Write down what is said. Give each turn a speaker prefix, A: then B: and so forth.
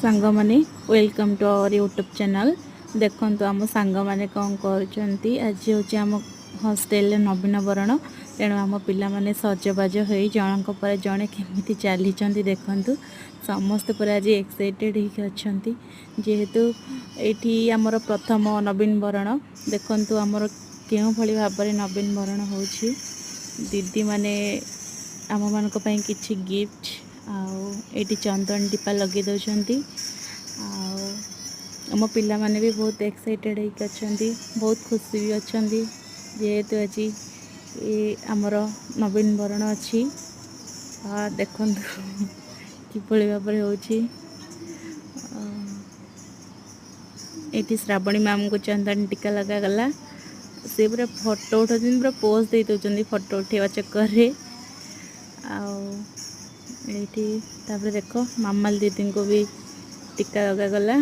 A: ସାଙ୍ଗମାନେ, welcome to our YouTube channel। ଦେଖନ୍ତୁ, ଆମ ସାଙ୍ଗମାନେ କ'ଣ କରୁଛନ୍ତି। ଆଜି ହେଉଛି ଆମ ହଷ୍ଟେଲରେ ନବୀନ ବରଣ। ତେଣୁ ଆମ ପିଲାମାନେ ସଜବାଜ ହୋଇ ଜଣଙ୍କ ପରେ ଜଣେ କେମିତି ଚାଲିଛନ୍ତି ଦେଖନ୍ତୁ। ସମସ୍ତେ ପୁରା ଆଜି ଏକ୍ସାଇଟେଡ଼ ହେଇକି ଅଛନ୍ତି, ଯେହେତୁ ଏଇଠି ଆମର ପ୍ରଥମ ନବୀନ ବରଣ। ଦେଖନ୍ତୁ, ଆମର କେଉଁଭଳି ଭାବରେ ନବୀନ ବରଣ ହେଉଛି। ଦିଦିମାନେ ଆମମାନଙ୍କ ପାଇଁ କିଛି ଗିଫ୍ଟ ଆଉ ଏଇଠି ଚନ୍ଦନ ଟିପା ଲଗେଇ ଦେଉଛନ୍ତି। ଆଉ ଆମ ପିଲାମାନେ ବି ବହୁତ ଏକ୍ସାଇଟେଡ଼ ହେଇକି ଅଛନ୍ତି, ବହୁତ ଖୁସି ବି ଅଛନ୍ତି, ଯେହେତୁ ଆଜି ଏ ଆମର ନବୀନ ବରଣ ଅଛି। ଦେଖନ୍ତୁ କିଭଳି ଭାବରେ ହେଉଛି। ଏଇଠି ଶ୍ରାବଣୀ ମ୍ୟାମ୍ଙ୍କୁ ଚନ୍ଦନ ଟୀକା ଲଗାଗଲା। ସେ ପୁରା ଫଟୋ ଉଠାଉଛନ୍ତି, ପୁରା ପୋଜ୍ ଦେଇ ଦେଉଛନ୍ତି ଫଟୋ ଉଠାଇବା ଚକ୍କରରେ। ଆଉ ଏଇଠି ତାପରେ ଦେଖ, ମାମାଲ ଦିଦିଙ୍କୁ ବି ଟୀକା ଲଗାଗଲା।